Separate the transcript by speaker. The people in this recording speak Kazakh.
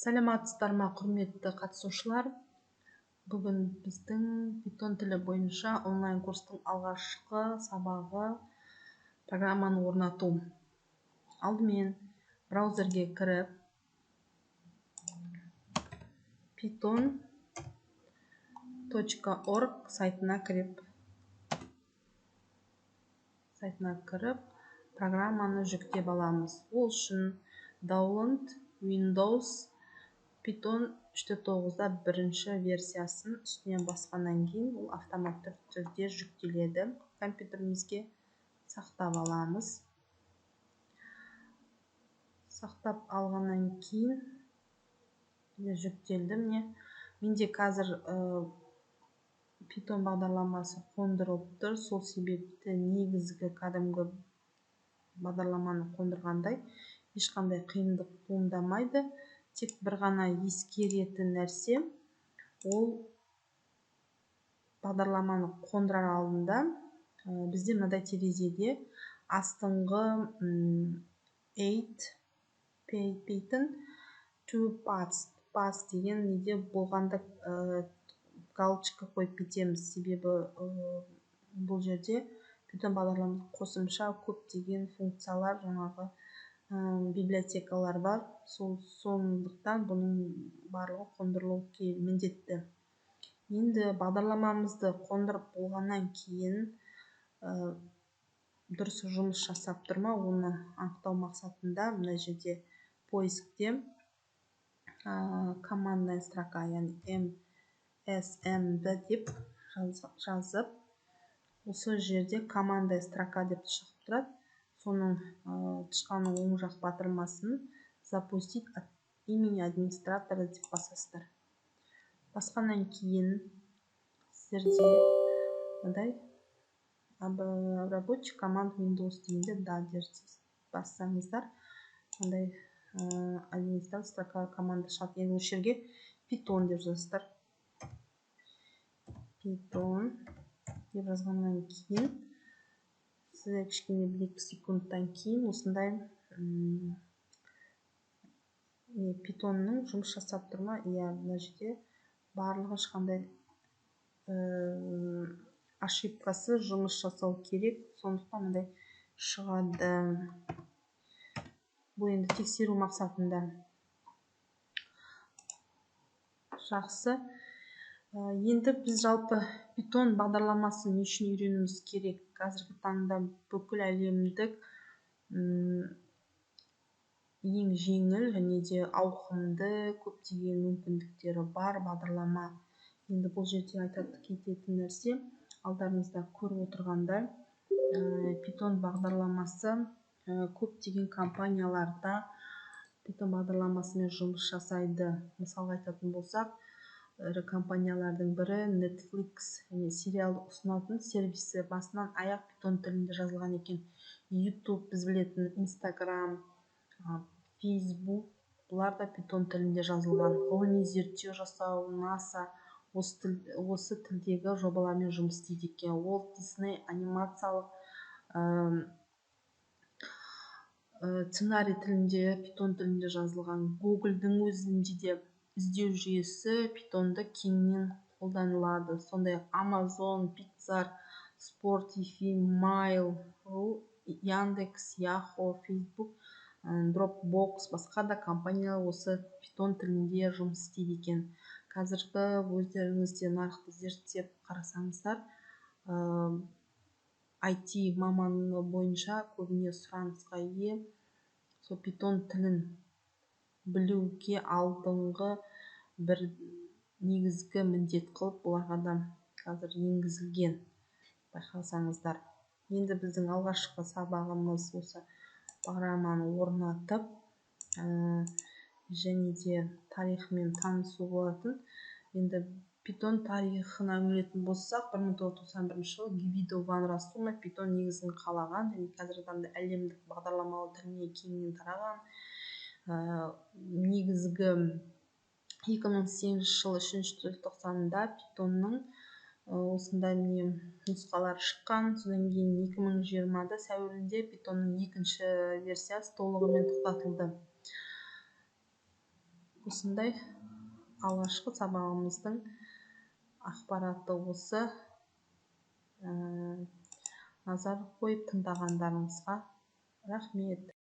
Speaker 1: Саламатсыздар ма, құрметті қатысушылар! Бүгін біздің Python тілі бойынша онлайн курстың алғашқы сабағы — программаны орнату. Алдымен браузерге кіріп, python.org сайтына кіріп, программаны жүктеп аламыз. Ол үшін Download Windows Python 3.9-да бірінші версиясын үстінен басқаннан кейін ол автоматты түрде жүктеледі. Компьютерімізге сақтап аламыз. Сақтап алғаннан кейін жүктелді, міне. Менде қазір Python бағдарламасы қондырылып тұр. Сол себепті негізгі кәдімгі бағдарламаны қондырғандай ешқандай қиындық туындамайды. Тек бір ғана ескеретін нәрсе, ол бағдарламаны қондырар алдында бізде мынадай терезеде астыңғы 8 Python to path деген неде болғанда галочка қойып кетеміз. Себебі бұл жерде Python бағдарламасы қосымша көптеген функциялар, жаңағы библиотекалар бар. Сондықтан бұның барлығы қондырылу міндетті. Енді бағдарламамызды қондырып болғаннан кейін дұрыс жұмыс жасап тұр ма, оны анықтау мақсатында мына жерде поискте командная строка, яғни MSMD деп жазып, осы жерде командная строка деп шығып тұрады. Соның тышқанның оң жақ батырмасын «Запустить от имени администратора» деп басасыздар. Басқаннан кейін сіздерде мындай «Обработчик команд Windows» дегенде «Да» деп бассаңыздар, мындай администратор строка команда шығады. Енді осы жерге Python деп жазасыздар. Python деп жазғаннан кейін сіздер кішкене 1-2 секундтан кейін осындай Pythonның жұмыс жасап тұр ма? Иә, мына жерде барлығы ешқандай ошибкасыз жұмыс жасау керек. Сондықтан мындай шығады. Бұл енді тексеру мақсатында. Жақсы. Енді біз жалпы Python бағдарламасын не үшін үйренуіміз керек? Қазіргі таңда бүкіл әлемдік ең жеңіл және де ауқымды, көптеген мүмкіндіктері бар бағдарлама. Енді бұл жерде айта кететін нәрсе, алдарыңызда көріп отырғандай, Python бағдарламасы көптеген компанияларда Python бағдарламасымен жұмыс жасайды. Мысалға айтатын болсақ, ірі компаниялардың бірі Netflix, және сериал ұсынатын сервисі басынан аяқ Python тілінде жазылған екен. YouTube, біз білетін Instagram, Facebook, бұлар да Python тілінде жазылған. Ғылыми зерттеу жасау, NASA осы тілдегі жобалармен жұмыс істейді екен. Walt Disney анимациялық сценарий тілінде, Python тілінде жазылған. Google'дің өзінде де іздеу жүйесі Pythonды кеңінен қолданылады. Сондай-ақ Amazon, Pixar, Spotify, Mail.ru, Яндекс, Yahoo, Facebook, Dropbox, басқа да компаниялар осы Python тілінде жұмыс істейді екен. Қазіргі өздеріңіз де нарықты зерттеп қарасаңыздар, IT маманы бойынша көбіне сұранысқа ие сол Python тілін білуге алдыңғы бір негізгі міндет қылып бұларға да қазір енгізілген, байқасаңыздар. Енді біздің алғашқы сабағымыз осы программаны орнатып, және де тарихымен танысу болатын. Енді Python тарихына үңілетін болсақ, 1991 жылы Гвидо ван Россуме Python негізін қалаған және қазіргі таңда әлемдік бағдарламалау тіліне кеңінен тараған. Негізгі 2008 жылы 3 желтоқсанда Pythonның осындай міне нұсқалары шыққан. Содан кейін 2020-да сәуірінде Pythonның екінші версиясы толығымен тоқтатылды. Осындай алғашқы сабағымыздың ақпараты осы. Назар қойып тыңдағандарыңызға рахмет.